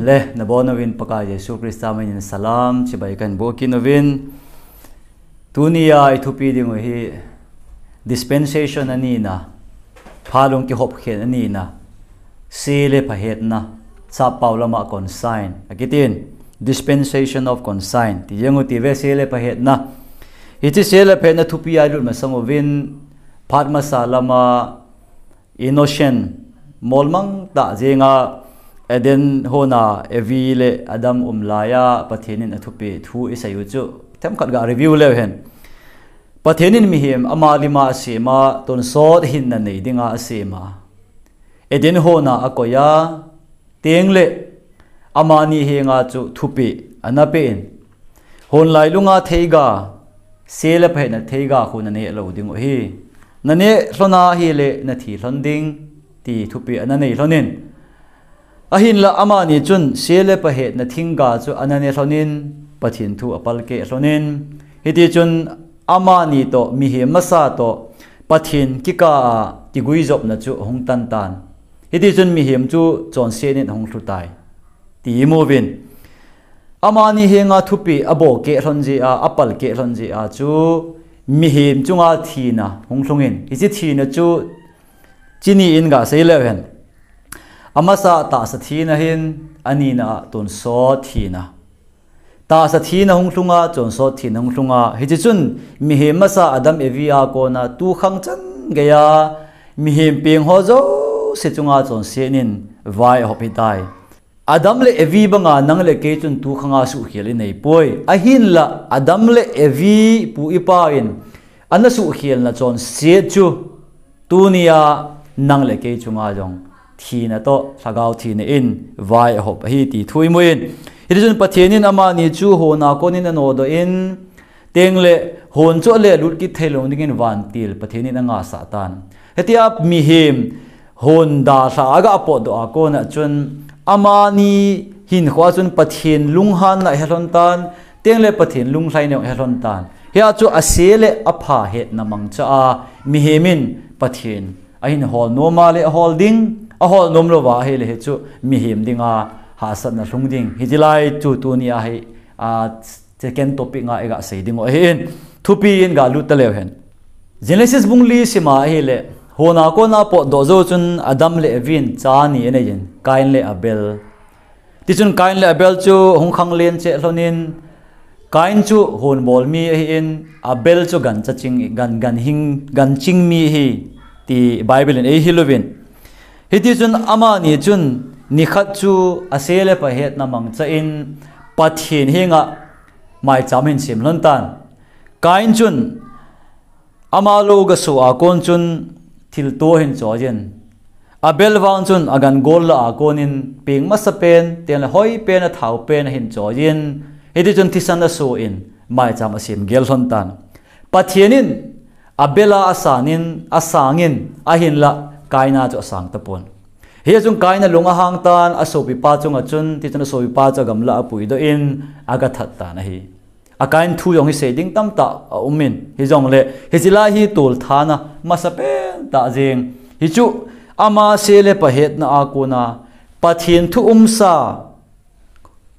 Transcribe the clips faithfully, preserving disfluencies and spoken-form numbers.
Le, nabonchauvin Pakai Jesu Christa minin salam chibai kahin boh kit uvin. Tunia ithupi ding u hi dispensation anina, phat lung kihopkhen anina, se le pha hetna, sappao lama consign akitin, dispensation of consign ti jeng u tive, se le pha hetna. Hiche se le pha hetna thupi a ilut masang uvin, phat masa lama innocent, molmang tah jenga Eden hona Evi le Adam um laiya Pathen in athupeh thu isei u chu themkhat ga review leu hen. Pathen in mihem ama lima asema, tonsot hinna nei dinga asema. Eden hona akoiya, tengle amani henga chu thupeh ana peh in, hon lailunga theiga, se le pha hetna theiga khu naneh lou ding u ahi. Naneh lhon ahile nathi lhon ding, ti thupeh ana nei lhonin. Ahinla amani chun se le pha hetna thingga chu ana ne lhonin, Pathen thu apalkeh lhonin. Hitichun amani toh, mihem masa toh, Pathen kikah a kiguijopna chu ahung tan tan. Hitichun mihem chu chonset in ahung lhutai, ti imuvin. Amani henga thupeh abohkeh lhon jeh a, apalkeh lhon jeh a chu mihem chunga thina hung lhungin. Hiche thina chu chi ni in gasei leu hen. Amasa tahsa thina ahin, anina a tonsot thina. Tahsa thina hung lhunga, chonsot thina hung lhunga. Hitichun mihem masa Adam Evi a kona tukhang chan geiya mihem peng ho jouse chunga chonset in vai ahop hitai. Adam le Evi banga nang le kei chun tukhanga suhkhel inei poi. Ahinla Adam le Evi pu ipa in ana suhkhelna chonset chu tunia nang le kei chunga jong thina toh lhagao thina in vai ahop ahi ti thu imun. Hitichun Pathen in amani chu hona konin anodoh in, tengle hon chu alelut kit theilou dingin vantil Pathen in angasah tan. Hitia mihem hon dalha aga potdoh a kona chun amani hinkhoa chun Pathen lunghanna ahe lhon tan, tengle Pathen lunglhaina jong ahe lhon tan. Hia chu ase le apha hetna mangcha a mihem in Pathen ahin hol nom a le ahol ding, ahol nom louva ahile hichu mihem dinga hahsatna lhung ding. Hitilai chu tunia hi, a, second topic nga igasei ding u ahin. Thupi in galut taleu hen. Genesis bung li sima ahile, hona kona potdoh jou chun Adam le Evi in cha ni anei in, Kain le Abel. Tichun Kain le Abel chu hung khanglen cheh lhonin, Kain chu hon bol mi ahin, Abel chu gancha ching, gan, gan hing, gan ching mi ahi, ti Bible in eihil uvin. Hitichun amani chun nikhat chu ase le pha hetna mangcha in Pathen henga maicham ahin sem lhon tan. Kain chun ama lou gasoh a kon chun thilto ahin choiyin, Abel vang chun agan gol lah a konin peng masapen, tengle hoipen, athaupen ahin choiyin, hitichun thisan asoh in maicham asem gel lhon tan. Pathen in Abel a asanin, asangin, ahinla Kain a chu asang tapon. Hia chun Kain a lung ahang tan, asopipa chunga chun, tichun asopipa chu agamlah a apuidoh in, agathat tan ahi. A Kain thu jong hi sei ding tamtah aumin, hijongle hiche lai hi tolthatna masapen tah jeng. Hichu ama ase le pha hetna a kona Pathen thu umsa,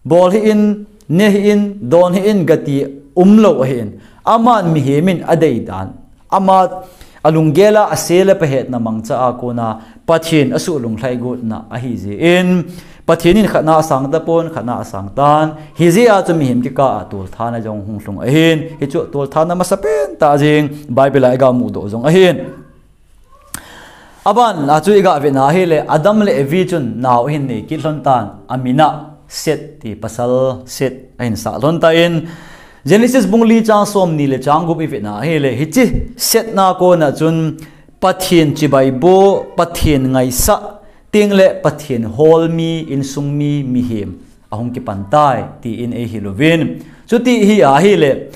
bol hih in, ne hih in, don hih in gati umlou ahin. Aman mihem in adei dan, ama alunggel a ase le pha hetna mangcha a kona Pathen asuh lunglhai gotna ahi jeh in, Pathen in khat na asang tapon, khat na asang tan. Hijeh a chu mihem kikah a tolthatna jong hung lhung ahin. Hichu tolthatna masapen tah jeng, Bible a iga mudoh jong ahin. Aban a chu iga vetna ahile, Adam le Evi chun nao ahin nei kit lhon tan, amin a Seth ti pasal, Seth ahin sah lhon tan. Genesis bung li chang somni le chang gup ivetna ahile, hiche Seth na kona chun Pathen chibai boh, Pathen ngaisah, tengle Pathen hol mi, insung mi, mihem ahung kipan tai, tin eihil uvin. Chuti hi ahile,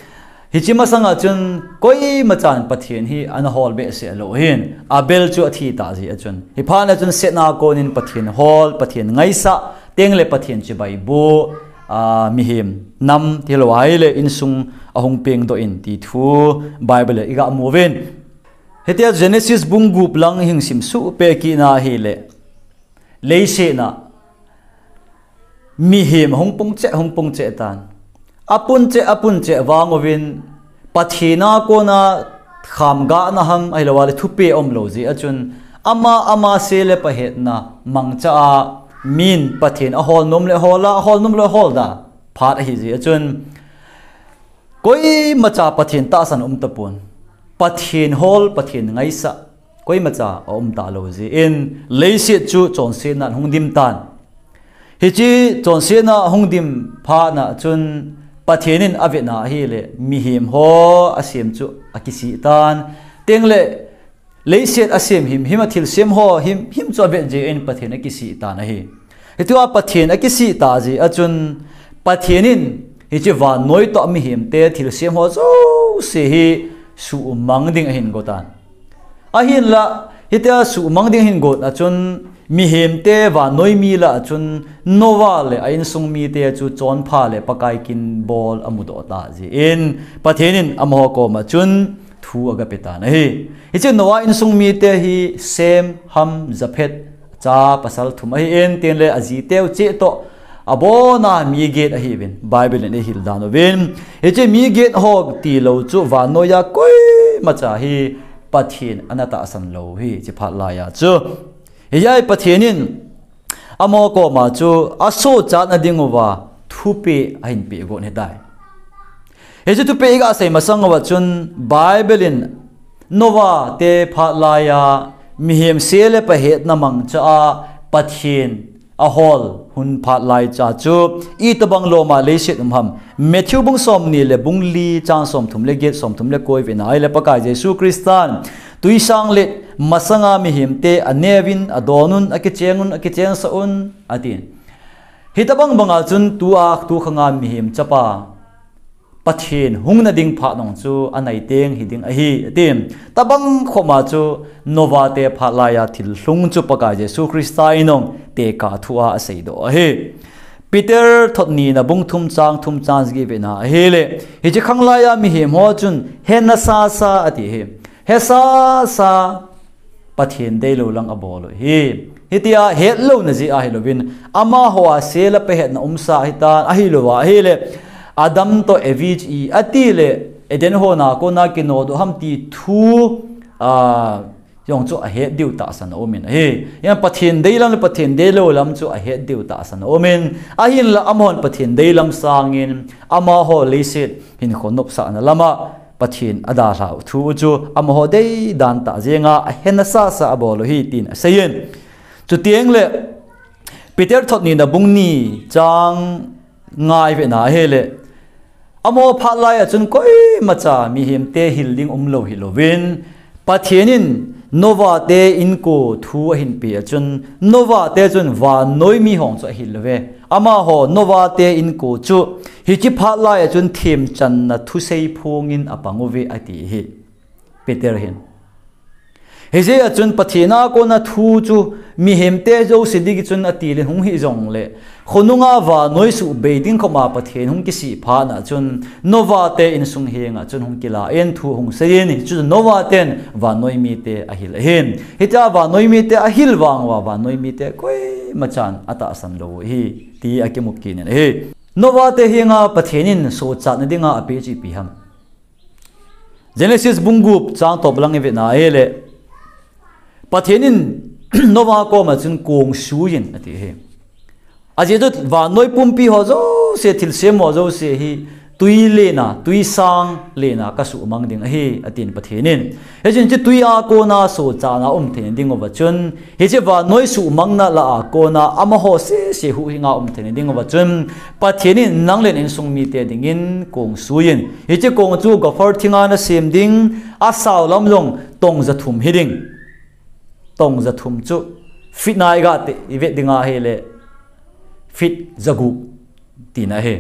hiche masanga chun koimachan Pathen hi ana hol behseh lou ahin, Abel chu athi tah jeh a chun. Hiphat na chun Seth na konin Pathen hol, Pathen ngaisah, tengle Pathen chibai boh, a, mihem, nam, tilou ahile insung ahung pengdoh in ti thu Bible a iga mu uvin. Hitia Genesis bung gup lang ihung simsuh peh kit na ahile, leiset a mihem hung pung cheh, hung pung cheh tan. A pun cheh, a pun cheh vang uvin, Pathen a kona khamgahna ham, ahilou le thupeh aum lou jeh a chun, ama, ama seh le pha hetna mangcha a, min Pathen a hol nom le hol a, a hol nom le hol da phat ahi jeh a chun, koimacha Pathen tahsan um tapon. Pathen hol, Pathen ngaisah, koimacha aum talou jeh in, leiset chu chonsetna hung dim tan. Hiche chonsetna hung dim phat na chun Pathen in avetna ahile, mihem ho asem chu akisih tan. Tengle leiset asem himhim a thilsem ho himhim chu avet jeh in Pathen akisih tan ahi. Hitia Pathen akisih ta jeh a chun Pathen in hiche vannoi toh mihemte thilsem ho jouse hi suhmang ding ahin go tan. Ahinla, hitia suhmang ding ahin got a chun, mihemte vannoi mi lah a chun, Noah le a insung mite chu chonpha le Pakai kin bol amudoh ta jeh in, Pathen in amaho koma chun thu agape tan ahi. Hiche Noah insung mite hi Shem, Ham, Japhet, cha pasal thum ahin, tengle ajiteu cheh toh abona mi get ahiuvin, Bible in eihil dan uvin. Hiche mi get ho tilou chu vannoiya koimacha hi Pathen ana tahsan lou hi, hiche phat laiya chu. Hijeh a Pathen in amaho koma chu asochatna dinguva thupeh ahin peh got ahitai. Hiche thupeh iga sei masang uva chun Bible in Noah te phat laiya mihem seh le pha hetna mangcha a Pathen ahol hun phat laicha chu itobang loma leiset um ham. Matthew bung somni le bung li chang somthum le get, somthum le ko ivet na ahile Pakai Jesu Christan twisang let masanga mihemte aneuvin, adonun, akichengun, akichensah un, atin. Hitobang banga chun tua, tukhanga mihem chapa Pathen hungna ding phat nung chu anai teng hiding ahi, ati. Tobang khoma chu Noah te phat laiya thil lhung chu Pakai Jesu Christa in jong tekah thua aseidoh ahi. Peter thotni na bung thum chang thum chang sagi ivet na ahile, hiche khanglaiya mihem ho chun hena sasa ati hi. Hesasa Pathen deilou lang abol u hi. Hitia hetlouna jeh ahilouvin, amaho a seh le pha hetna umsa ahitan, ahilou ahile, Adam toh Evi chu iti le, Eden hon a kona kinodoh ham ti thu, a, jong chu ahet diu tahsan aumin ahi. Hiya Pathen deilam le Pathen deilou lam chu ahet diu tahsan aumin, ahinla amahon Pathen deilam sangin, amaho leiset hinkho nopsahna lama Pathen adalhau thu u chu amaho deidan tah jenga ahena sasa abol u hi tin aseiyin. Chuteng le Peter thotni na bung ni chang nga ivet na ahile, amaho phat laiya chun koimacha mihemte hil ding umlou hilouvin, Pathen in Noah te inko thu ahin peh a chun, Noah te chun vannoi mi ho chu ahil uve. Amaho Noah te inko chu hiche phat laiya chun themchanna thusei phongin apang uve ati hi. Peter hin. Hijeh a chun Pathen a kona thu chu mihemte jouse ding chun ati le hung hi jongle, khonunga vannoi suhbei ding khoma Pathen hung kisih phat na chun Noah te insung henga chun hung kilah in thu hung seiyin, hichu Noah ten vannoi mite ahil ahin. Hitia vannoi mite ahil vang uva vannoi mite koimachan atahsan lou u hi ti akimu kit in ahi. Noah te henga Pathen in sochatna dinga apeh chu ipi ham. Genesis bung gup chang tawp lang i vetna ahileh, Pathian in Noah kawma chun kong suiyin a ti hi. A ziak chu vannoi pumpi haw zosia, thilsem haw zosia hi tui lena, tui sang lena ka suhmang ding ahi, a tin Pathian in. Hichun chu tui a kona sawchahna um theina ding uva chun, hiche vannoi suhmangna lah a kona amaho sese huhhinga um theina ding uva chun, Pathian in nang le na insung mite dingin kong suiyin. Hiche kong chu gopher thinga na sem ding, a sau lam jong tong za thum hi ding. Tong za thum chu feet na i ga te, i vet ding ahileh feet za gup tina hi.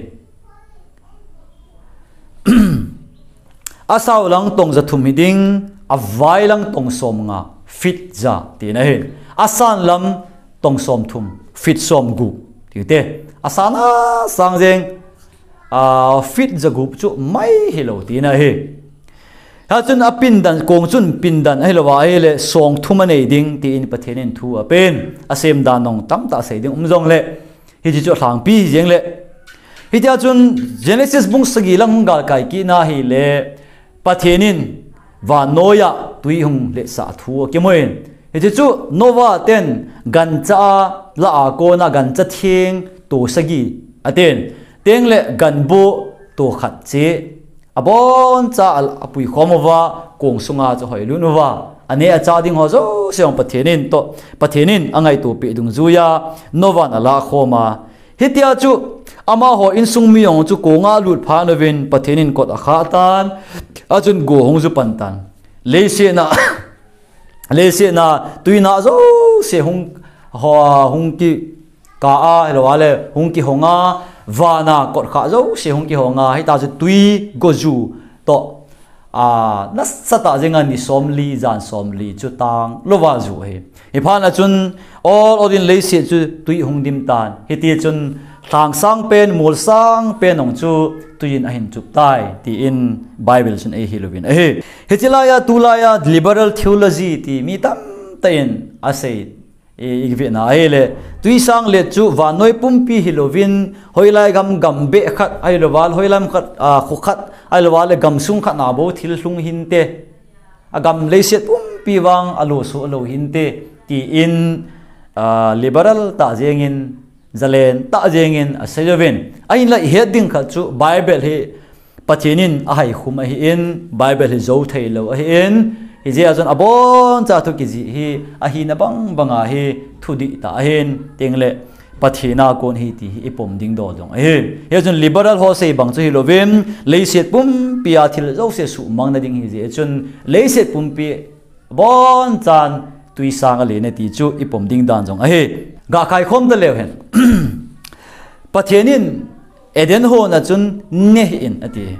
A sau lang tong za thum hi ding, a vai lang tong sawm nga, feet za tina hi. A san lam tong sawm thum, feet sawm gup ti te. A san a sang jeng, a, feet za gup chu mai hi lo tina hi. Hichun a pindan, kong chun pindan ahi lo ahileh sawng thum a nei ding tiin Pathian in thu a pen, a sem dan nong tamtah sei ding um jongleh, Hiche chu alhangpi jeng le. Hitia chun Genesis bung sagi lang hung galkai kit na hile, Pathen in vannoiya tui hung letsah thu akimun. Hiche chu Noah ten gancha a lah a kona gancha theng to sagi aten. Teng le ganbu to khat che. Aboncha a, apui khom uva, kong sunga chu ahoi lut uva. Aneh achah ding ho jouse jong Pathen in toh, Pathen in angaito peh dungjuiya, Noah in alah khom a. Hitia chu, amaho insung mi jong chu konga alut phat uvin, Pathen in kot akhah tan, achun go hung ju pan tan. Leiset a, leiset a, tuina jouse hung, ho, hung ki, ka a, hilou le, hung kihong a, vana kotkhah jouse hung kihong a, hita chu tui go ju toh, a, nasatah jenga ni somli, jan somli chu tang louva ju ahi. Hiphat a chun, ol ol in leiset chu tui hung dim tan. Hiti chun, lhang sang pen, mol sang pen jong chu tui in ahin chup tai, tin Bible chun eihil uvin ahi. Hiche laiya, tulaiya, liberal theology ti mi tamtah in asei. I, i vetna ahile, tuisang let chu vannoi pumpi hilouvin, hoilai gam, gam beh khat, ahilouva le hoilai khat, a, kho khat, ahilouva le gamsung khat na bou thil lhung hinte. Agam leiset pumpi vang alo soh lou hinte, tin, a, liberal tah jengin, zalen tah jengin asei uvin. Ahinla ihet ding khat chu Bible hi Pathen in ahaikhum ahin, Bible hi jou thei lou ahin, hijeh a chun aboncha thu kijih hi ahina bang banga hi thudih tah ahin, teng le Pathen a kon ahi ti hi ipom ding dol jong ahi. Hijeh a chun liberal ho sei bang chu hilouvin, leiset pumpi a thil jouse suhmang na ding hijeh a chun, leiset pumpi abonchan tuisang a len e ti chu ipom ding dan jong ahi. Gah kaikhom taleu hen. Pathen in Eden hon a chun neh in ati.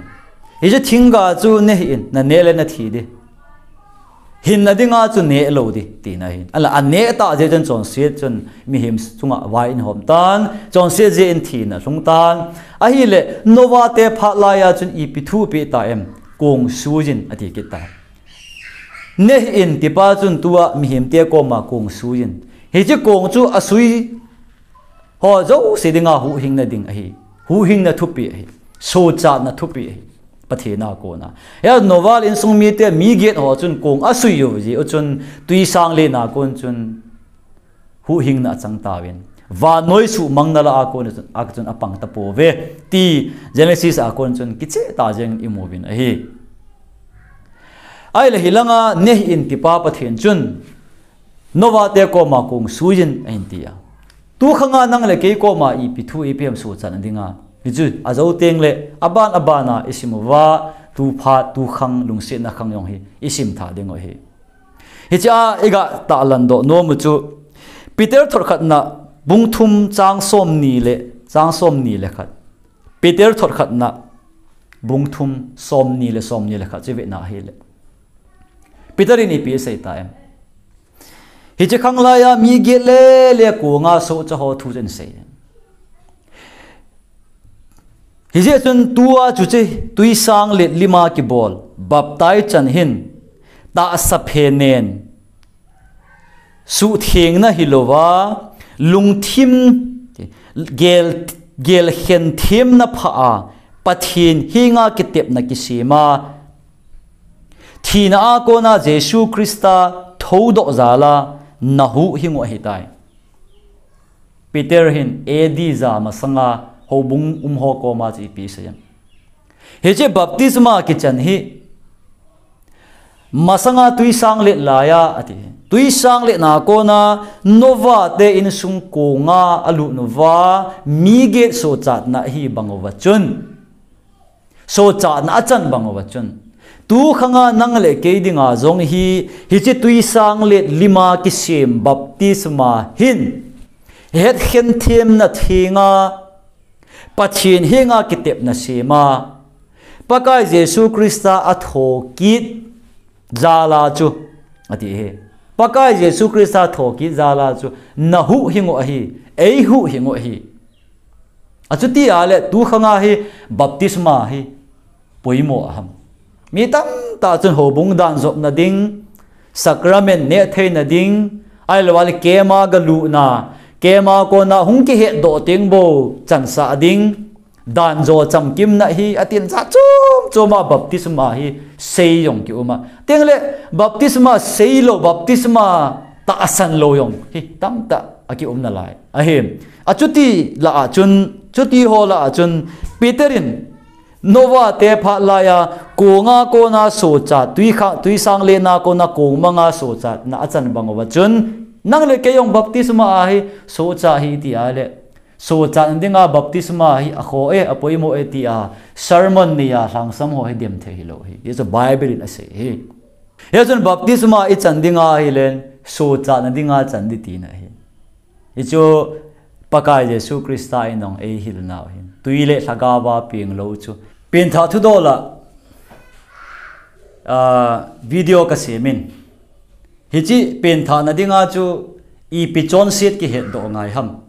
Hiche thingga chu neh in, naneh le nathi ding. Hinna dinga chu neh lou ding, tina ahi. Ahinla aneh tah jeh chun chonset chun mihem chunga vai ahom tan, chonset jeh in thina alhung tan. Ahile, Noah te phat laiya chun ipi thu apeh ta em, kong sui in ati kit tai. Neh in tipa chun tua mihemte koma kong sui in. Hiche kong chu asui ho jouse dinga huhhingna ding ahi. Huhhingna thupeh ahi. Sochatna thupeh ahi. Pathen a kona. Hia Noah le insung mite mi get ho chun kong asui u jeh u chun tuisang let na kon chun huhhingna achang tauvin. Vannoi suhmangna lah a kon chun, a chun apang tapouve. Ti Genesis a kon chun kicheh tah jeng imu uvin ahi. Ahile hilanga neh in tipa Pathen chun Noah te koma kong sui in ahin tia. Tukhanga nang le kei koma ipi thu ipi ham sochatna dinga. Hichu ajou teng le aban aban a isim uva tuphat tukhang lungsetna khang jong hi isim tha ding u ahi. Hiche a iga tahlang doh nom u chu Peter thot khatna bung thum chang somni le, chang somni le khat. Peter thot khatna bung thum somni le somni le khat chu ivet na hile. Peter in ipi asei ta em. Hiche khang laiya mi get le le konga sohcha ho thu chu ahin sei. Hijeh chun tua chuche tuisang let lima kibol baptize chan hin tahsa phe nen suhthengna hilouva, lungthim gel, gelkhen themna pha a, Pathen henga kitepna kisem a, thina a kona Jesu Christa thoudoh jal a nahuhhing u ahitai. Peter hin A D ja masanga houbung um ho koma chu ipi asei em. Hiche baptisma kichan hi masanga tuisang let laiya ati. Tuisang let na kona Noah te insung konga alut uva mi get sochatna ahi bang uva chun. Sochatna achan bang uva chun. Tukhanga nang le kei dinga jong hi, hiche tuisang let lima kisem baptisma hin. Hetkhen themna thenga, Pathen henga kitepna sem a. Pakai Jesu Christa athokit jal a chu. Ati hi. Pakai Jesu Christa thokit jal a chu. Nahuhhing u ahi. Eihuhhing u ahi. Achuti ahile tukhanga hi baptisma hi poimo aham. Mi tamtah chun houbung dan jopna ding, sacrament neh theina ding, ahilouva le kema galuna, Keima kona hung kihetdoh teng bou chansah ding, danjo chamkimna hi atin, jat chom choma baptisma hi sei jong kiuma. Tengle baptisma seilou, baptisma tahsan lou jong hi tamtah akiumna lai ahi. Achuti lah a chun, chuti ho lah a chun Peter in Noah te phat laiya konga kona sochat, tui kha, tui sang lena kona kong manga sochatna achan bang uva chun, nang le kei jong baptisma a hi socha hi tia le, sochatna dinga baptisma hi akhoh e, apoimo e tia sermon neiya lhangsam ho hi dem thei hilou hi. Hichu Bible in asei hi. Hichun baptisma ichan dinga hilen, sochatna dinga chan ding tina hi. Hichu Pakai Jesu Christa in jong eihil nau hin, tui le lhagaova penglou chu. Pengthah thudola, ah, video kasemin. Hiche pengthahna dinga chu ipi chonset kihetdoh ngai ham.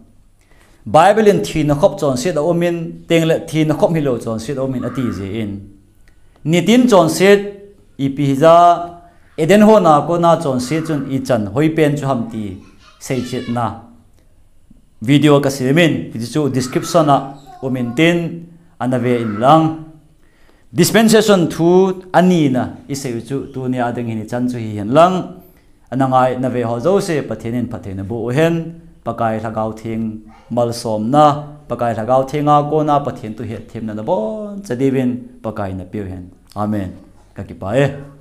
Bible in thina khop chonset aumin, tengle thina khop hilou chonset aumin ati jeh in. Nitin chonset ipi hija, Eden hon a kona chonset chun ichan hoipen chu ham ti seichetna video kasemin, hichu description a umin tin ana ve inlang. Dispensation thu anina isei u chu tunia ding hin ichan chu hihen lang. Ana ngaina ve ho jouse Pathen in phatthei naboh uhen, Pakai Lhagao Theng malsomna, Pakai Lhagao Thenga kona Pathen thu hetthemna nabonchauvin Pakai napeuhen. Amen. Kakipah e.